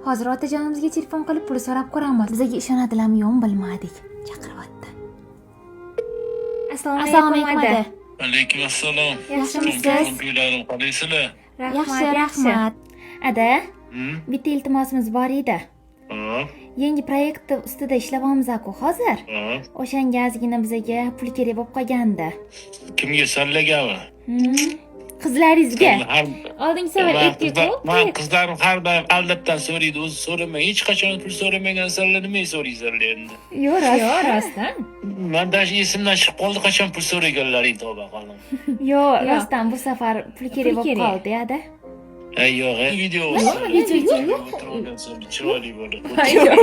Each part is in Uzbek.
Hozir otajonimizga telefon qilib, pul so'rab ko'ramiz. Bizga ishonadilarmi, yo'qmi, bilmadik. Chaqiryapti. Assalomu Assalomu alaykum, alaykum, ada. Ada. Alaykum assalom. Yaxshimisiz? Kuylarim, qalaysizlar? Yaxshi, rahmat. Ada, Hmm? bitta iltimosimiz bor edi. Hop, Yangi proyekt ustida ishlayapmiz-ku hozir. Hop. O'shanga ozgina bizaga pul kerak bo'lib qolgandi. Kimga, sallagami? Qizlaringizga. Har Oldingi safar Man aytdik-ku. Man qizlarim har doim aldabdan so'raydi, o'zi so'ramay, hech qachon pul so'ramagan sanlar, nimaga so'raysanlar endi? Yo'q, rost. Yo'q, rostdan. Man даже esimdan chiqib qoldi qachon pul so'raganlaring, tavba qildim. Yo'q, Yo'q. Rostdan bu safar pul kerak Pul bo'lib kerak. qoldi, ada. Ay, yo'q, video. Video. Chiroyli bo'ladi. Yo'q.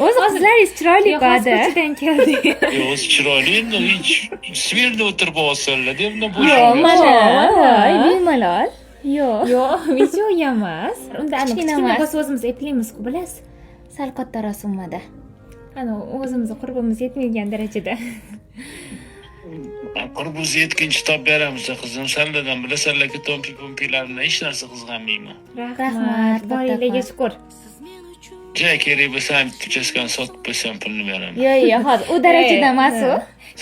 O'zi qizlaringiz chiroyli, Yo'q, hozir ada. ko'chadan keldik. Yo'q, o'zi chiroyli endi, hech sverda o'tirib olsanlar, deb bo'sh. Yo'q, mana, Voy. Bemalol. Yo'q. Yo'q, video emas. Unda ani Kichkina kichkina emas. bo'lsa, o'zimiz eplaymiz-ku, bilasiz. Sal kattaroq summada. Ani o'zimizni qurbimiz yetmaydigan darajada. Qurbimiz yetguncha topib beramiz, qizim. Sanlardan bilasanlarki, tompi pompilarimdan hech narsa qizg'anmayman. Rahmat. Rahmat, Boringlarga kattakon. shukur. Ja, kerak bo'lsa ham uchastkani sotib qo'ysam, pulni beraman. Yo'q, yo'q, hozir u darajada emas u.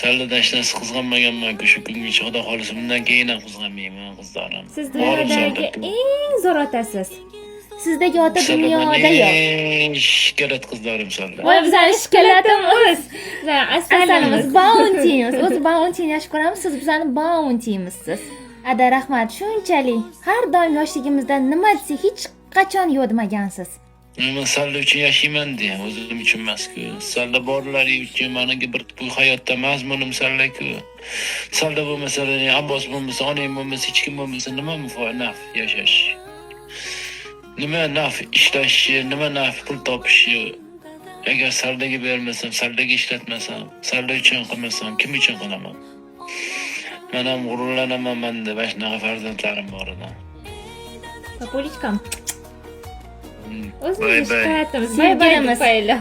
Sanlardan hech narsa qizg'anmaganman-ku shu kungacha, xudo xohlasa, bundan keyin ham qizg'anmayman, qizlarim. Siz Borim dunyodagi sanlar. eng zo'r otasiz. Sizdagi ota Sanlar dunyoda yo'q. eng shokolad qizlarim sanlar. Voy, bizani shokoladimiz. Bizani Asalimiz, asalimiz. Bounty'miz. O'zi Bounty'ni yaxshi ko'ramiz, siz bizani Bounty'mizsiz. Ada, rahmat, shunchalik. Har doim yoshligimizda nima desak, hech qachon yo'q demagansiz. Men salla uchun yashayman de, o'zim uchun emas-ku. Salla borlari uchun maniga bir bu hayotda mazmunim salla-ku. Salla bo'lmasa, Abbos bo'lmasa, onang bo'lmasa, hech kim bo'lmasa, nima naf yashash? Nima naf ishlashi, nima naf pul topishi? Agar sallaga bermasam, sallaga ishlatmasam, salla uchun qilmasam, kim uchun qilaman? Men ham g'ururlanaman, manda mana shunaqa farzandlarim bor edi. Папулечка m. Bye O'zimizni bye. shokoladimiz. Bye bye. Sevgilimiz. Qo'yaylik.